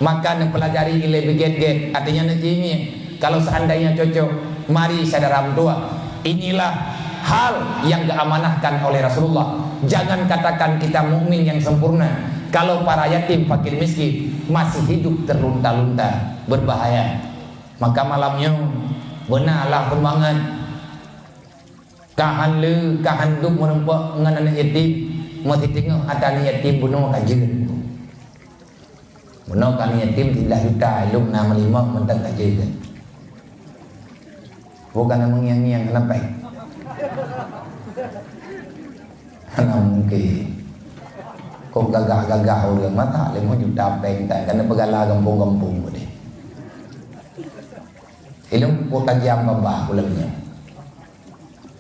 maka neupelajari ilée beuget-get, artinya neujinie. Kalau seandainya cocok, mari syedara meutuah. Inilah hal yang diamanahkan oleh Rasulullah. Jangan katakan kita mukmin yang sempurna, kalau para yatim fakir miskin masih hidup terlunta-lunta, berbahaya. Maka malam nyoe, beuna lah peumangat. Ka han le, ka han duek meurumpok ngon aneuk yatim, meusiteungoh ata aneuk yatim bunoe ka jeuet. Bunoe ka aneuk yatim sibeulaih juta, ilong na meulimong mantong ka jeuet. Bukan meungieng-ngieng kenapa? Hana mungkin. Kok gagah-gagah ureueng mata lima juta peng tan, kana peugala gampông-gampông deh. Ilong kok tajam babah ulama nyoe.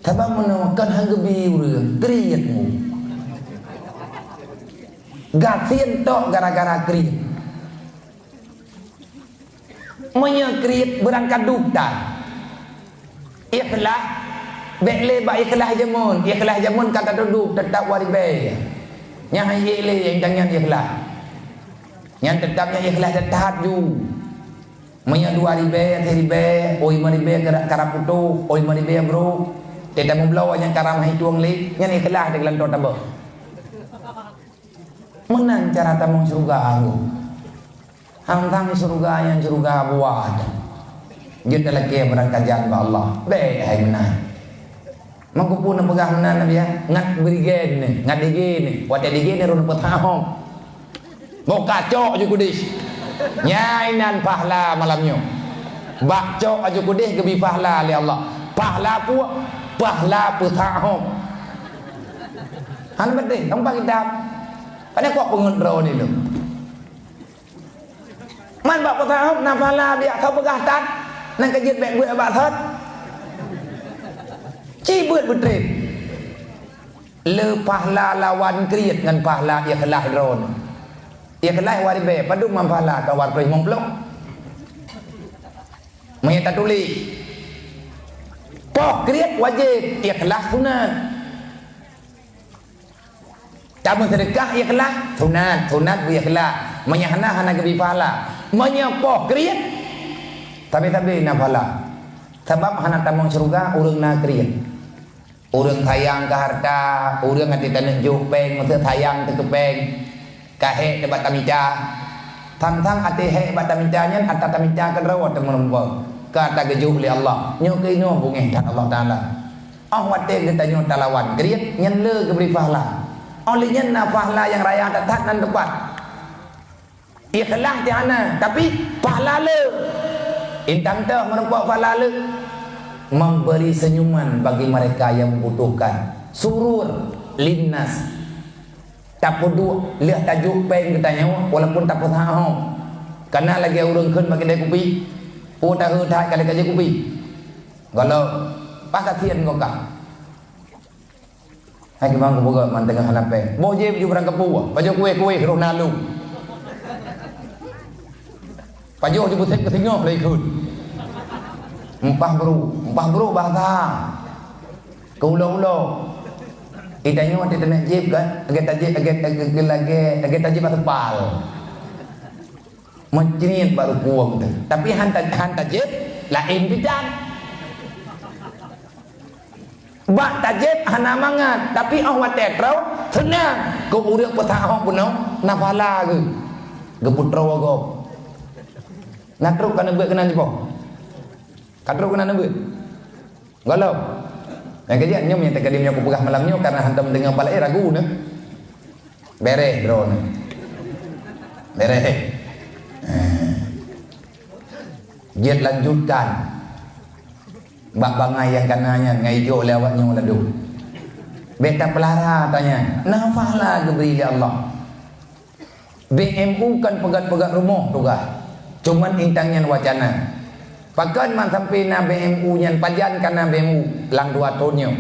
Sabab meunoe kon han geubi ureueng, kriet mu. Gasien tok gara-gara kriet. Meunyoe kriet beurangkat duek tan. Ikhlas, bék lé bak ikhlas jameun. Ikhlas jameun ka tatuduek teutap waribée. Nyan han ék lé nyang tanyan ikhlas. Nyan teutap nyan ikhlas that-that ju. Meunyoe dua ribée, siribée, oi meuribée karab putôh, oi meuribée brôk, teutab meubloe nyang karab hai tueng lé, nyan ikhlas di geulantoe tabeuh. Meunan cara tamong syeuruga anggô. Hang-hang syeuruga nyan syeuruga buah. Jeuet talakée beurangkajan bak Allah. Bék hai meunan. Meukeupue neupeugah meunan Nabi, ya? Ngat berigen ni, ngat digi ni. Watée digi ni rhun peutahom. Boh kacok aju kudeh. Nyai nan pahala malam nyoe. Bak cok aju kudeh geubi pahala lé Allah. Pahala puek, pahala peutahom. Hana beuteh, nampak kitab. Pane kok peungeut droe ni lom. Man bak peutahom na pahala biak ka peugah that, nan ka jeuet bék buet bak thot. Ci beuet beutreb. Le pahala lawan kriet ngon pahala ikhlas droeneuh. Ikhlas waribée, padum man pahala ka wartoh limong ploh. Meunyoe tatuléh, poh kriet wajéb, ikhlas sunat. Tameuseudeukah ikhlas, sunat, sunat beu ikhlas. Meunyoe hana, hana geubi pahala. Meunyoe poh kriet, sabe-sabe na pahala. Sabab hana tamong syeuruga ureueng na kriet. Ureueng sayang keu hareuta, ureueng até taneuk jok péng, meuseu sayang teuh keu péng, ka hék teuh bak tamita. Sang-sang até hék bak tamita nyan ata tamita keudroe teuh meureumpok, ka tageujok lé Allah. Nyoe keunoe beungéh that Allah Taala. Óh watée geutanyoe talawan kriet, nyan le geubri pahala. Óh lheueh nyan na pahala nyang raya that-that nan teupat. Ikhlas di hana, tapi pahala le. Intan teuh meureumpok pahala le. Memberi senyuman bagi mereka yang membutuhkan. Surur linnas. Tapeuduek lheueh tajok péng geutanyoe walaupun tapeusahom. Kana lagée ureueng kheun bak keudai kupi. Oh, tahe that ka lheueh ka jép kupi. Gohlom, bah kasian ngon kah. Hai, keumang kupeugah man teungoh hana péng. Boh jép ju barang kapeue, pajoh kueh-kueh roh nalu. Pajoh ju beusép keu singoh lé ikheun. Empah bru, empah bru basa. Keu ulo-ulo. Itanyoe teuneuk jép kan, lagée tajép, lagée, lagée, lagée, lagée tajép bak seupal. Meucreut bak rukueng teuh. Tapi han ta-, han tajép, laén bidan. Bak tajép hana mangat, tapi óh watée troe seunang. Keu ureueng peusahom bunoe na pahala geuh. Geupeutroe gob. Na trok ka neubeuet keunan jipoh. Ka trok keunan neubeuet. Gohlom. Nyang keujian nyoe nyang teuka di nyoe kupeugah malam nyoe karena hantom deungoe palai ragu neuh. Bereh droeneuh. Bereh. Eh. Jeuet lanjutkan. Bak bangai nyang kana nyan ngai jok lé awak nyoe ladôm. Bék tapeulara tanyan. Nafah la geubri lé Allah. B M U kon peugét-peugét rumoh tugaih. Cuman intang nyan wacana. Pakon man sampai na B M U nyan pajan kana B M U lam dua thon nyoe.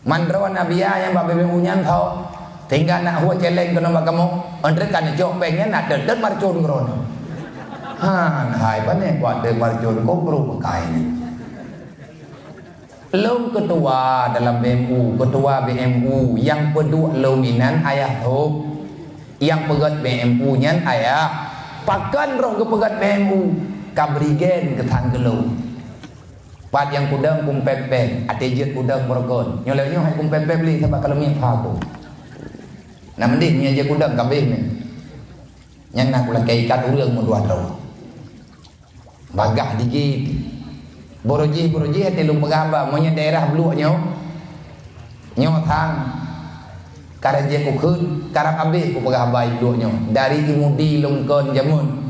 Man droe na biaya nyang bak B M U nyan tho. Tinggai na hue celeng keunoe bak kamoe. Entre kan jok péng nyan na teutet marcon keudroe nyoe. Han hai pané kuat teumarcon ko bro pekai ni. Lôn keutua dalam B M U, keutua B M U nyang peuduek lôn inan ayah thôb, nyang peugét B M U nyan ayah. Pakon roh geupeugét B M U, ka bri gen keu thang keu lôn. Pat nyang kudong kumpép-pép, até jeuet kudong meurokon. Nyoe lagée nyoe hai kumpép-pép lé sabab ka lôn miet pha ku. Nah mending nyoe jeuet kudong ka beh nyoe. Nyan na kulakée ikat ureuëng meudua droe. Bagah digit. Borojih-borojih até lôn peugah haba, meunyoe daerah Bluek nyoe, nyoe thang, karab jeuet kukheun, karab abéh kupeugah haba i Bluek nyoe. Dari i Mudi lôn kon jameun.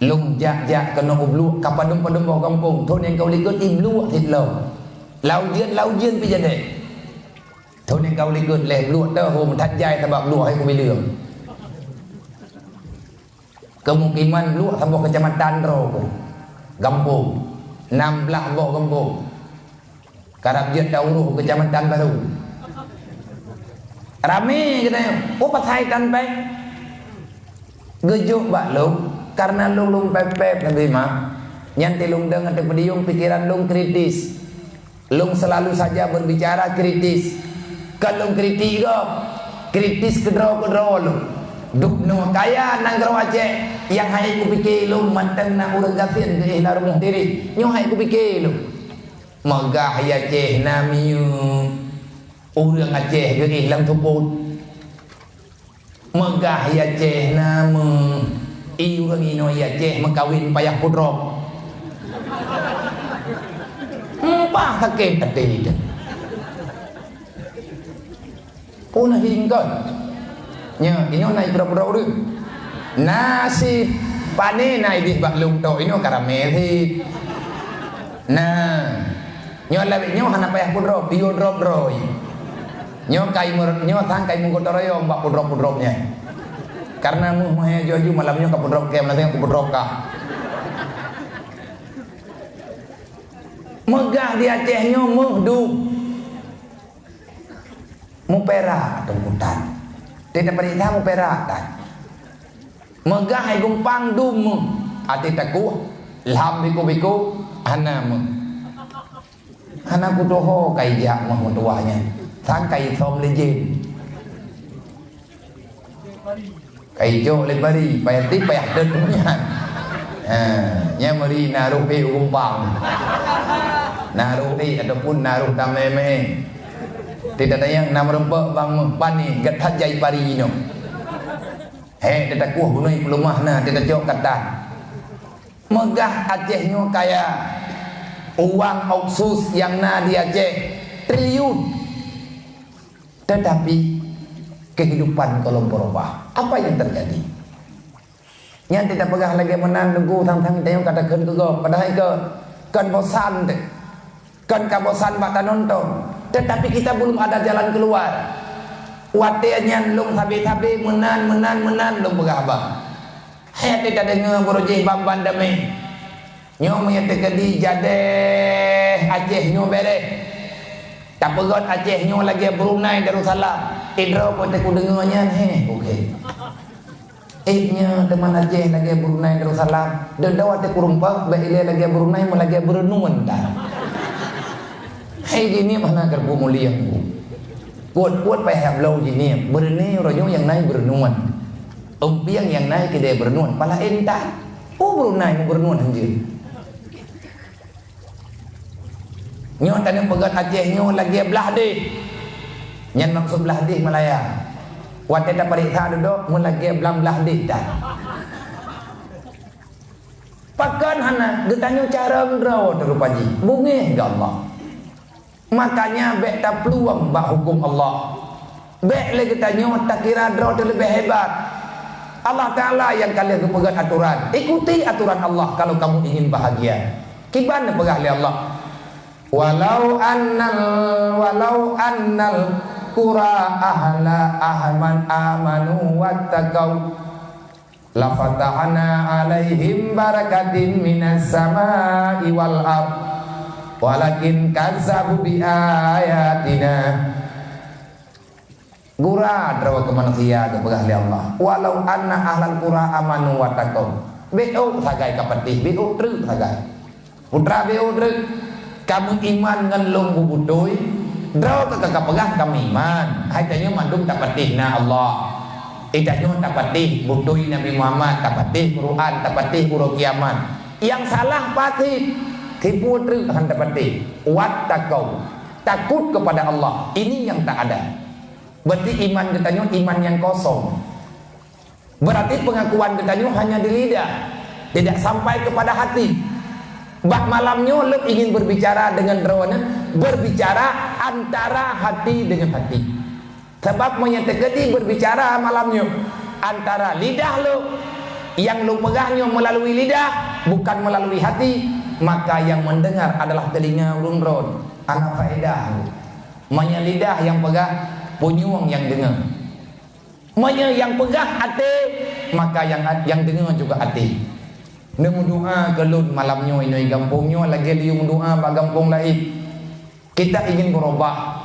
Lôn jak-jak keunoe u Bluek, ka padum-padum boh gampông. Thon nyang ka u likot i Bluek cit lom. Lau jeuet, lau jeuet pih jadi. Thon nyang ka u likot lé Bluek teuh hom that jai sabab Bluek hai kubileueng. Keumukiman Bluek saboh keucamatan droe ku. Gampông. Nam blaih boh gampông. Karab jeuet ta uroh keucamatan baru. Ramé geutanyoe. Oh, pasai tan péng. Geujok bak lôn, karena lôn lôn pép-pép Nabi mah. Nyan ti lôn deng ateueh peudiyong pikeran lôn kritis. Lôn selalu saja berbicara kritis. Kon lôn kritik gob, kritis keudroe-keudroe lôn. Dubnoe kaya nanggroe Aceh nyang hai kupike lôn mantong na ureuëng gasien geuéh lam rumoh diri. Nyoe hai kupike lôn. Meugah i Aceh na miyueb, ureuëng Aceh geuéh lam seupôt. Meugah i Aceh na meuh, i ureuëng inoe i Aceh meukawen payah pudrop. Empah sakét até teuh. Pun hingkon. Nya, inoe na i pura-pura ureuëng. Nasib pane na idéh bak lôn tok inoe ka ramé sit. Nah, nyoe lawét nyoe hana payah pudrop, piôh drop droe. Nyoe kai mer-, nyoe sang kai meugotong royong bak pudrop-pudrop nyan. Karena meuh meuhé joju malam nyoe ka pudrop kem, nanti aku pudrop ka. Meugah di Aceh nyoe meuh dum. Muperak atau mutan. Tidak perintah muperak tan. Meugah hai gumpang dum meuh. Até takuh lam biku-biku hana meuh. Hana kudoho kai jak meuh meutuwah nyan. Sang kai som lé jén. Kai jok lé bari, payah ti payah deuek nyan. Ha, nyan meuri na roh ék u gumpang. Na roh ék ataupun na roh tamé-mé. Tidak tayang na meureumpok bang meuh pani gata jai pari nyoe. He, teuta kueh gunoi peulumah na teuta cok kata. Meugah Aceh nyoe kaya. Uang otsus nyang na di Aceh triliun. Tetapi kehidupan kolom berubah. Apa yang terjadi? Nyan teuta peugah lagée meunan nunggu thang-thang tayong kata kheun keu gob. Padahai ke kon bosan teuh. Kon ka bosan bak tanonton, tetapi kita belum ada jalan keluar. Watée nyan lôn sabe-sabe meunan, meunan, meunan lôn peugah haba. Hai teuka deungoe beurujih ban-ban damé. Nyoe meunyoe teukeudi jadeh Aceh nyoe bereh. Tapeugét Aceh nyoe lagée Brunei Darussalam. Idroe po teuku deungoe nyan, heh, oke. Ék nyoe teuma Aceh lagée Brunei Darussalam. Deundoe watée kurumpok bék ilée lagée Brunei meulagée Beureunuan tan. Hai jih nyoe hana geureubu mulia. Kuet-kuet payah bloe jih nyoe. Beureunoe uroe nyoe nyang na i Beureunuan. Umpieng nyang na i keudée Beureunuan. Pala intat. Oh Brunei mu Beureunuan hanjeuet. Nyoe taneuk peugét Aceh nyoe lagée blah deh. Nyan maksud blah deh Malaya. Watée tapareksa dudoe meulagée blang blah deh tan. Pakon hana geutanyoe carông droe teurupa jih. Bungéh geuh Allah. Makanya bék taplueng bak huköm Allah. Bék lé geutanyoe takira droe teuleubeh hebat. Allah Taala nyang ka lheueh geupeugét atoran. Ikuti atoran Allah kalau kamu ingin bahagia. Kiban neupeugah lé Allah, "Walau annal, walau annal qura ahla ahman amanu wattaqau, lafatahna alaihim barakatim minas samai wal ard, walakin kazzabu bi ayatina." Gura droe keu manusia geupeugah lé Allah, "Walau anna ahlal qura amanu wattaqau." Bék ôk sagai ka patéh, bék ôk treuk sagai. Putra bék ôk treuk. Ka meuiman ngon lôn bubutôi, droe ka ka peugah ka meuiman. Hai tanyoe mandum tapatéh na Allah. Eh, tanyoe tapatéh butôi Nabi Muhammad, tapatéh Quran, tapatéh uroe kiamat. Nyang salah patéh, tipu treuk han tapatéh. Wattaqau, takut kepada Allah. Ini yang tak ada. Berarti iman geutanyoe iman nyang kosong. Berarti pengakuan geutanyoe hanya di lidah, tidak sampai kepada hati. Bak malam nyoe lôn ingin berbicara dengan droeneuh, berbicara antara hati dengan hati. Sebab meunyoe teukeudi berbicara malam nyoe antara lidah lôn, nyang lôn peugah nyoe melalui lidah, bukan melalui hati, maka yang mendengar adalah telinga ulôn droe. Hana faedah. Meunyoe lidah nyang peugah, punyueng nyang deungoe. Meunyoe nyang peugah até, maka nyang, nyang deungoe juga até. Neumeudoa keu lôn malam nyoe inoe gampông nyoe lagèe liyue meudoa bak gampông laén. Kita ingin berubah.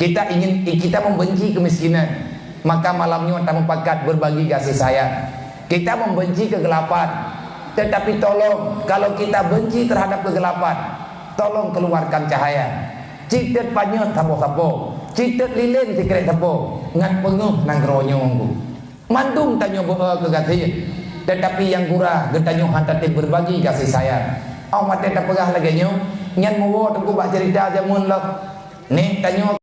Kita ingin, kita membenci kemiskinan. Maka malam nyoe tamupakat berbagi kasih sayang. Kita membenci kegelapan. Tetapi tolong, kalau kita benci terhadap kegelapan, tolong keluarkan cahaya. Cit teut panyöt sapo-sapo, cit teut lilén sikrek sapo, ngon peungeuh nanggroe nyoe. Mandum tanyoe beu-e keu gasien, tetapi nyang gura geutanyoe han tatem berbagi kasih sayang. Oh, watèe tapeugah lagèe nyoe, nyan meuwoe teungku bak cerita jameun lom. Nèk tanyoe